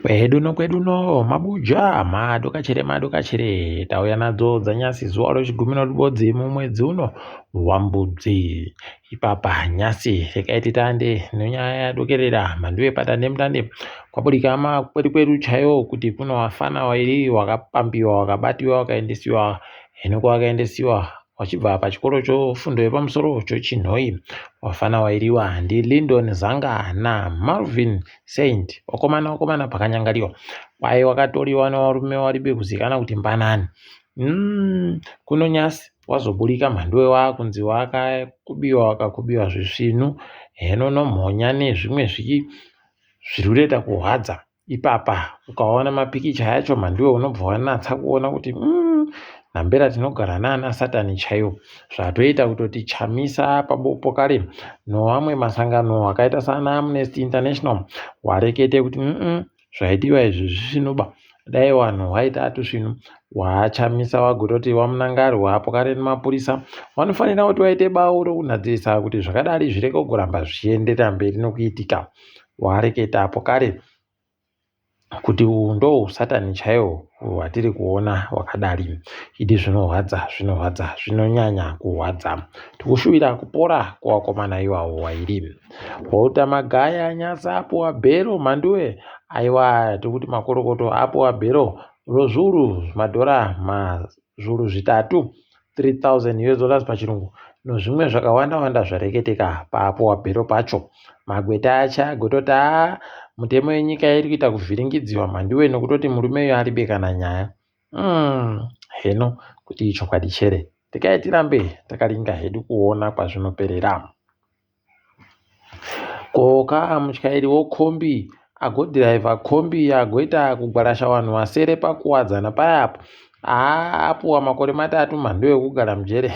Kwedu nokwedu no mabuja madokachere madokachere tauya nadzo dzanyasi zuva rechigumi noribodzi mumwedzi uno wambudzi ipapa nyasi rekai titande nenyaya yadokerera mhandu yepatande mutande kwaburika makwerikweru chaiwo kuti kuno wafana wairi wakapambiwa wakabatiwa wakaendesiwa hino kwawakaendesiwa Wachibva pachikoro chofundo yepamusoro choChinhoyi, wafana wairiwa ndiLindon Zanga naMarvin Saint. Wakomana wakomana pakanyangariwa kwaye wakatoriwa newarume waribe kuzikana kuti mbanani. Mm, kuno nyasi wazoburika mhanduwe wakunzi wakakubiwa wakakubiwa zvisvinu heno nomhonya nezvimwe zvii zviri kutoita kuhwadza. Ipapa ukaona mapikicha acho mhanduwe unobva wanatsa kuona kuti mm, nhambera tinogara naana satani chaiwo zvatoita kutoti chamisa pabopo kare nowamwe masangano akaita saana amnesty international warekete kuti mm -mm, zvaidiwa izvi zvisvinoba dai wanhu waita atusvinu waachamisa wagototi wamunangarwa apo kare nemapurisa wanofanira kuti waite bawo rokunhadzirisa kuti zvakadari zvirege kugoramba zvichienderera mberi nokuitika Wareketa apo kare kuti uhu ndo husatani chaiwo hwatiri kuona hwakadari. Idi zvinorwadza, zvinorwadza, zvinonyanya kurwadza. Tikushuvira kupora kwewakomana iwawo wairi. Walter Magaya Nyasa apuwa bhero mhanduwe. Aiwa tikuti makorokoto apuwa bhero rozvuru madhora ma zvuru zvitatu 3000 US dollars pachirungu nozvimwe zvakawanda wanda zvareketeka paapuwa bhero pacho magweta acha agototi aa mutemo yenyika iri kuita kuvhiringidziwa mhanduwe nokutoti murume uyo aribe kana nyaya mm, heno kuti ichokwadi chere tikai tirambe takaringa hedu kuona kwazvinoperera Ko ka mutyairi wokombi agodhiraivha kombi agoita kugwarasha vanhu vasere pakuwadzana paya apo haa apuwa makore matatu mhandu yekugara mujere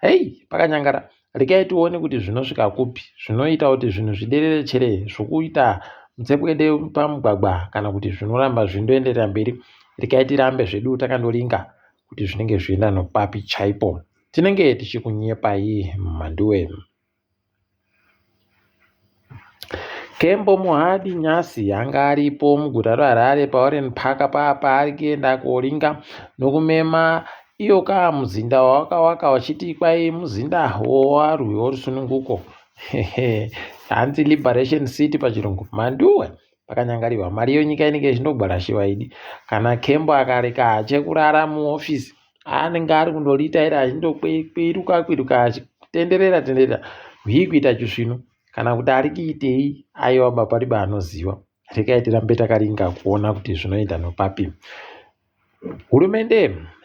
hei pakanyangara rekai tione kuti zvinosvika kupi zvinoita kuti zvinhu zviderere chere zvokuita mutsepwede pamugwagwa kana kuti zvinoramba zvindoenderera mberi rekai tirambe zvedu takandoringa kuti zvinenge zvienda nopapi chaipo Tinenge tichikunyepai mhanduwe. Kembo Mohadi Nyasi anga aripo muguta reHarare paWarren Park paapa ari kuenda koringa nokumema iyo ka muzinda wawakawaka wachiti kwai muzinda wowarwi worusununguko hanzi Liberation City pachirungu mhanduwe pakanyangariwa mari iyo nyika inenge ichindogwarashiwa idi kana Kembo akareka hache kurara muofisi anenge ari kundoritaira achindokwiruka kwiruka achitenderera tenderera hwii kuita chisvinu kana kuti ari kuitei aiwa baba riba anoziva rekai tirambe takaringa kuona kuti zvinoenda nopapi hurumende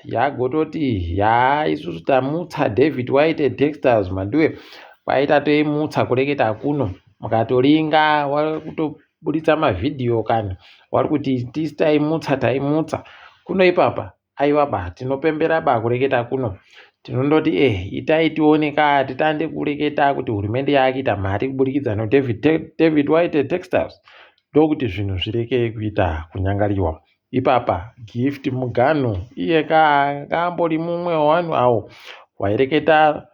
yagototi yaa isusu tamutsa david white textiles manduwe kwaita toimutsa kureketa kuno mukatoringa wakutoburitsa mavhidhiyo kani wari kuti tisi taimutsa taimutsa kuno ipapa Aiwa ba, tinopembera ba kureketa kuno. Tinondoti eh, itai tione ka titande kureketa kuti hurumende yakuita mari kuburikidza noDavid David White Textiles ndokuti zvinhu zvireke kuita kunyangariwa. Ipapa Gift Muganhu iye ka anga ambori mumwe wevanhu awo waireketa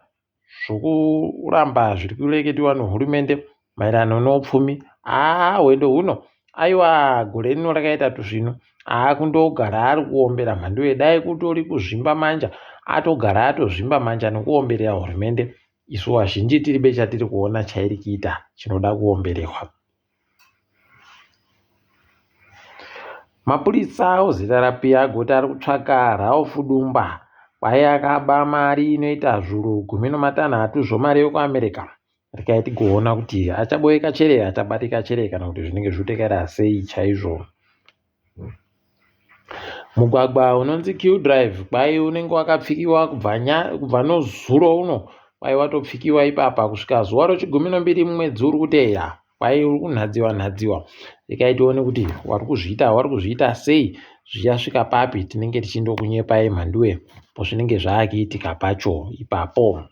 zvokuramba zviri kureketiwa nehurumende maererano noupfumi haa hwendo huno aiwa gore rino rakaita tuzvinu haa kundogara ari kuombera mhanduwe dai kutori kuzvimba manja atogara atozvimba manja nokuomberera hurumende isu vazhinji tiribe chatiri kuona chairi kuita chinoda kuomberehwa Mapurisa oZRP agoti ari kutsvaka Ralph Dumba kwaye akaba mari inoita zvuru 13 zvomari yekuAmerica. Rekai tigoona kuti achaboeka chere, achabatika chere kana kuti zvinenge zvotekera sei chaizvo. Mugwagwa unonzi Q Drive kwai unenge wakapfikiwa kubva, nya, kubva nozuro uno kwai watopfikiwa ipapa kusvika zuva rechigumi nombiri mumwedzi uri kuteera kwai uri kunhadziwa nhadziwa rekai tione kuti wari kuzviita wari kuzviita sei zvichasvika papi tinenge tichindokunyepai mhanduwe pozvinenge zvaakuitika pacho ipapo.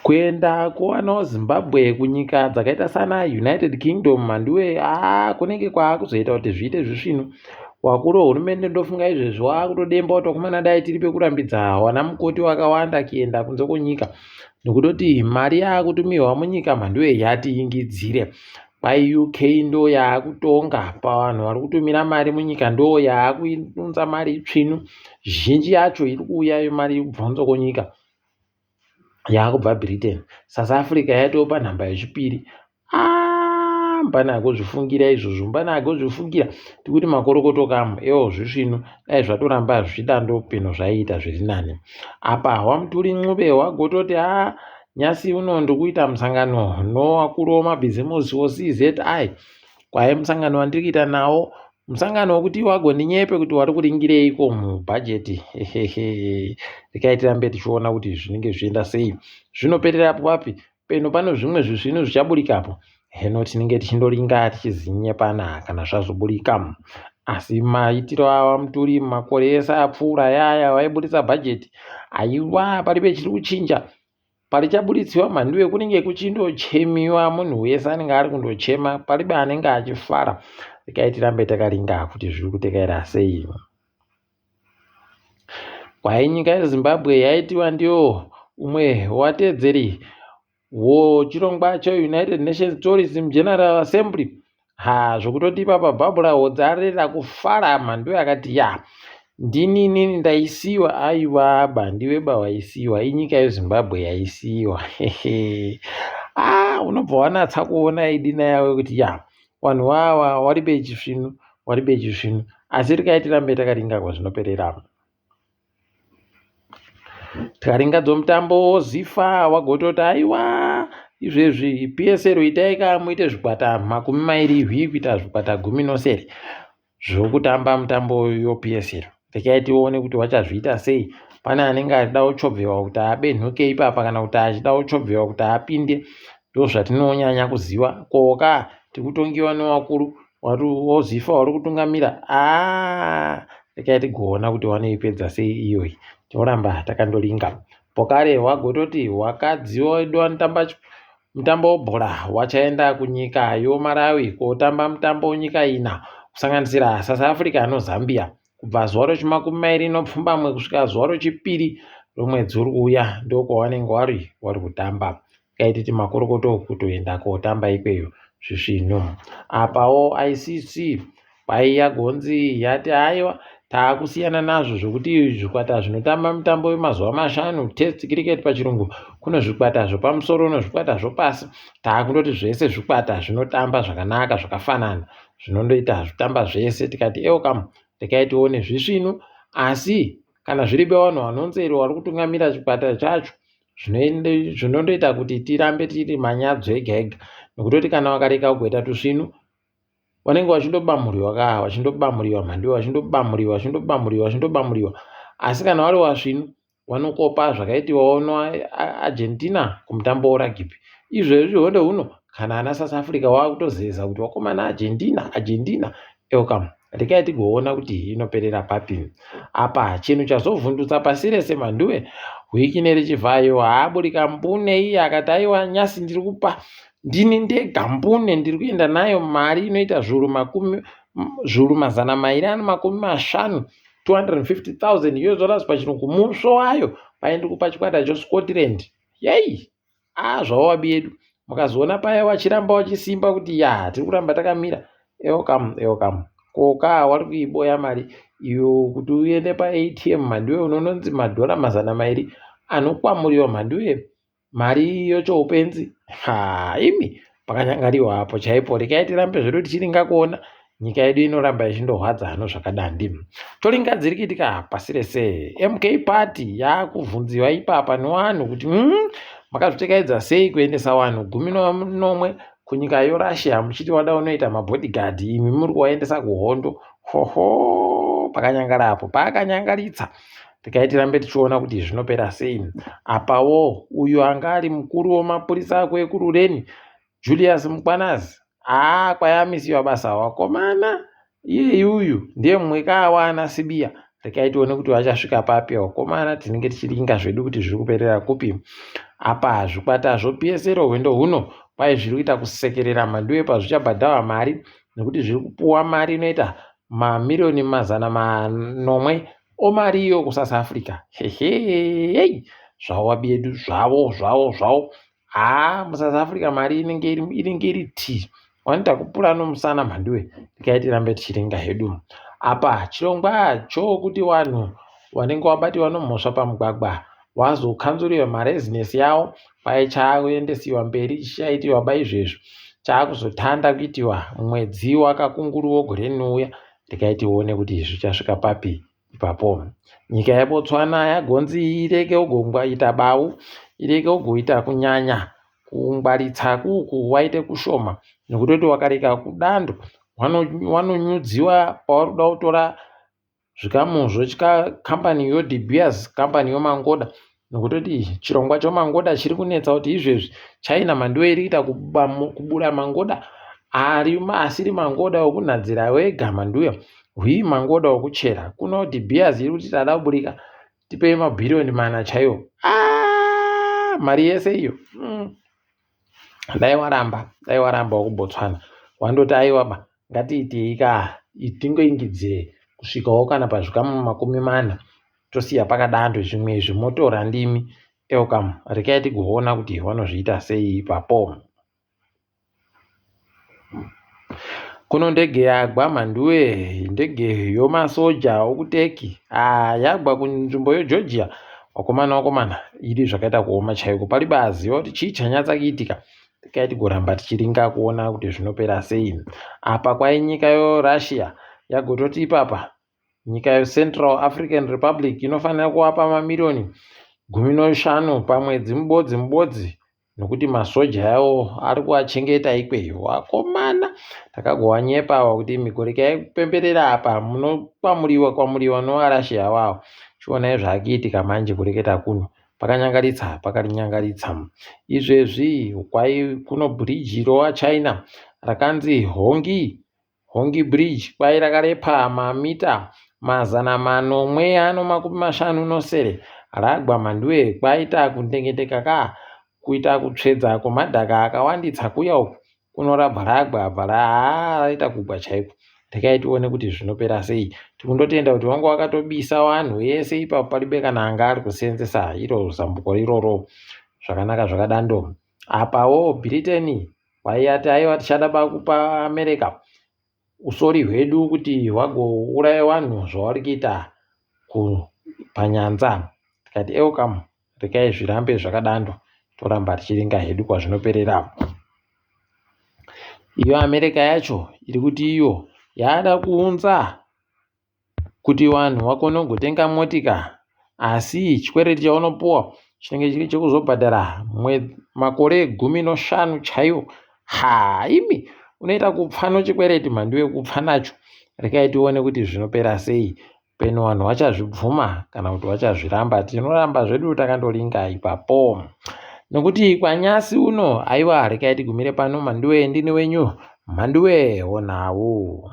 Kuenda kuwanawo Zimbabwe kunyika dzakaita sana United Kingdom mhanduwe haa kunenge kwaakuzoita kuti zviite zvisvinu. Wakuru wehurumende ndofunga izvezvi waakutodemba kuti vakomana dai tiri pekurambidza wana mukoti wakawanda kuenda kunze kwenyika nokutoti mari yaakutumirwa munyika mhanduwe yatiingidzire. Kwai UK ndo yaakutonga pavanhu vari kutumira mari munyika ndo yaakuunza mari tsvinu zhinji yacho iri kuuya mari kubva kunze kwenyika yaakubva Britain. South Africa yatoo panhamba yechipiri. Ah, mbana agozvifungira izvozvo, mbana agozvifungira tikuti makorokoto kamu ewo zvisvinu dai zvatoramba zvichida ndopino zvaiita zviri nani. Apa waMutuli Ncube wagototi haa nyasi uno ndikuita musangano nowakuru wemabhizimusi woCZI kwaye musangano wandiri kuita nawo musangano wekuti iwe agondinyepe kuti wari kuringireiko mubhajeti hehehe rekai tirambe tichiona kuti zvinenge zvichienda sei zvinoperera apo papi peno pano zvimwe zvisvinu zvichaburikapo heno tinenge tichindoringa tichizinyepana kana zvazoburika asi maitiro awa muturi makore ese apfuura yaya vaiburitsa bhajeti aiwa paribe chiri kuchinja Parichaburitsiwa mhanduwe kunenge kuchindochemiwa munhu wese anenge ari kundochema paribe anenge achifara regai tirambe takaringa kuti zviri kutekaira sei kwai nyika yezimbabwe yaitiwa ndiyo umwe wateedzeri wochirongwa cheunited nations tourism general assembly Ha zvokutoti ipapa Barbra wodzarira kufara Mhanduwe akati ya ndini inini ndaisiwa aiwa ba ndiwe ba waisiwa inyika yeZimbabwe yaisiwa ah unobva wanatsa kuona idina yawe kuti ya wanhu wawa waribe chisvinu waribe chisvinu asi rikai tirambe takaringa kwazvinoperera Tikaringa dzomutambo wozifa wagototi aiwa izvezvi PSL itai ka muite zvikwata 20 hwi kuita zvikwata 16 zvokutamba mutambo yoPSL. Rekai tione kuti wachazviita sei. Pane anenge achida kuchobvewa kuti abenhuke ipapa kana kuti achida kuchobvewa kuti apinde ndozvatinonyanya kuziva. Koka tikutongiwa newakuru wozifa wari kutungamira aa rekai tigoona kuti wanoipedza sei iyoyi tinoramba takandolinga pokare wagototi wakadzi wedu wanotamba mutambo webhora wachaenda kunyika yomarawi kotamba mutambo wenyika ina kusanganisira south africa nozambia kubva zuva rechimakumi mairi nopfumbamwe kusvika zuva rechipiri romwedzi uri kuuya ndokwavanenge wari wari kutamba kaititi makorokoto kutoenda kotamba ikweyo zvisvinu apawo icc kwaiya gonzi yati aiwa taakusiyana nazvo zvekuti zvikwata zvinotamba mitambo yemazuva mashanu test cricket pachirungu kune zvikwata zvepamusoro nezvikwata zvopasi taakundoti zvese zvikwata zvinotamba zvakanaka zvakafanana zvinondoita zvitamba zvese tikati eokam rekai tione zvisvinu asi kana zviri bevanhu vanonzeri vari kutungamira chikwata chacho zvinondoita kuti tirambe tiri manyadzo ega ega nokutoti kana vakarega kugoita tusvinu vanenge vachindobamuriwa ka vachindobamuriwa mhandiwa vachindobamuriwa vachindobamuriwa vachindobamuriwa asi kana vari wasvinu wanokopa zvakaitiwawo noArgentina kumutambo weragibhi. Izvezvi honde huno kana ana South Africa wakutozeza kuti wakomana Argentina, Argentina welcome. Rekai tigoona kuti inoperera papi. Apa chinhu chazovhundutsa pasi rese Mhanduwe Wicknell Chivhayo haaburika mbune iye akati aiwa nyasi ndiri kupa ndini ndega mbune ndiri kuenda nayo mari inoita zviuru makumi zviuru 250 250,000 US dollars pachirungu musvo wayo paendi kupa chikwata choScotland yei ah zvavo vabi yedu mukazoona paya wachiramba wachisimba kuti ya tiri kuramba takamira eokam eokam koka wari kuiboya mari iyo kuti uende paatm mhandiwe unononzi madhora 200 anokwamuriwa mhandiwe mari iyo choupenzi ha imi pakanyangariwa apo chaipo rekai tirambe zvedu tichiringa kuona nyika yedu inoramba ichindorwadza hano zvakadandi toringa dziri kuitika pasi rese mk party yakuvhunziwa ipapa newanhu kuti mm, makazvitekaidza sei kuendesa vanhu 17 kunyika yorussia muchiti wada unoita mabodyguard imi muri kuvaendesa kuhondo hoho pakanyangara apo paakanyangaritsa Regai tirambe tichiona kuti zvinopera sei. Apawo uyo anga ari mukuru wemapurisa akuEkurhuleni Julius Mkhwanazi haa kwayamisiwa basa wakomana iyeyu uyu ndiye mumwe kaawana Sibiya. Regai tione kuti vachasvika papi wakomana tinenge tichiringa zvedu kuti zviri kuperera kupi. Apa zvikwata zvoPSL hwendo huno kwai zviri kuita kusekerera mhanduwe pazvichabhadharwa mari nekuti zviri kupuwa mari inoita. mamiriyoni 700 omari iyo kuSouth Africa. Hehei, zvavo vabiyedu zvavo zvavo zvavo. Haa muSouth Africa mari inenge iri inenge iri tii wanoita kupura nomusana mhanduwe tikai tirambe tichiringa hedu. Apa chirongwa chokuti vanhu vanenge vabatiwa nomhosva pamugwagwa wazokanzuriwa marezinesi yavo kwai chaakuendesiwa mberi chichaitiwa baizvezvi chaakuzotanda kuitiwa mwedzi wakakunguru wogore rinouya regai tione kuti zvichasvika papi ipapo. Nyika yeBotswana yagonzi ireke kugoita bau ireke kugoita kunyanya kungwaritsa kuku waite kushoma nekutoti wakareka kudando wanonyudziwa pauri kuda kutora zvikamu zvekambani yoDe Beers kambani yomangoda nokutoti chirongwa chomangoda chiri kunetsa kuti izvezvi China mandiwo iri kuita kubura mangoda ari asiri mangoda okunhadzira wega manduya hwii mangoda okuchera kuno De Beers iri kuti tada kuburika tipei mabhiriyoni mana chaiwo ah, mari yese iyo mm. Dai waramba dai waramba wekuBotswana wandoti aiwa ba ngatiitei ka tingoingidzire kusvikawo kana pazvikamu 40 tosiya pakadando zvimwe izvi motora ndimi Elcam rekai tigoona kuti vanozviita sei ipapo. Kuno ndege yagwa mhanduwe ndege yomasoja okuTurkey ah, yagwa kunzvimbo yeGeorgia wakomana wakomana iri zvakaita kuoma chaiko palibe aziva kuti chii chanyatsa kuitika tikai tigoramba tichiringa kuona kuti zvinopera sei apa kwai nyika yorussia yagototi ipapa Nyika yeCentral African Republic inofanira kuvapa mamiriyoni 15 pamwedzi mubodzi mubodzi nokuti masoja yawo ari kuvachengeta ikweyo. Vakomana takagowanyepa awa kuti imi gorekai kupemberera apa munokwamuriwa kwamuriwa novarashe awawo. Chionai zvakuitika manje kureketa kuno. Pakanyangaritsa pakarinyangaritsa. Izvezvi kwai kuno bhiriji rovaChina rakanzi Hongi Hongi Bridge kwai rakarepa mamita 757 ragwa Mhanduwe kwaita kundengendeka ka kuita kutsvedza kwemadhaka akawanditsa kuya uku kuno rabva ragwa bva haa raita kugwa chaiko rekai tione kuti zvinopera sei tikundotenda kuti wanga wakatobisa vanhu vese ipapo palibe kana anga ari kuseenzesa iro zambuko iroro zvakanaka zvakadando apawo Britain Waiyati aiwa tichada kupa America usori hwedu kuti hwagouraya vanhu zvavari kuita panyanza. Tikati elcam rekai zvirambe zvakadando toramba tichiringa hedu kwazvinoperera. Iyo America yacho iri kuti iyo yaada kuunza kuti vanhu vakone kugotenga motika asi chikwereti chaunopuwa chinenge chiri chekuzobhadhara makore 15 chaiwo haa imi unoita kupfa nochikwereti mhandu yekupfa nacho rekai tione kuti zvinopera sei peno vanhu vachazvibvuma kana kuti vachazviramba tinoramba zvedu takandoringa ipapo nokuti kwanyasi uno aiwa rekai tigumire pano mhanduwe ndini wenyu mhanduwe wonawo.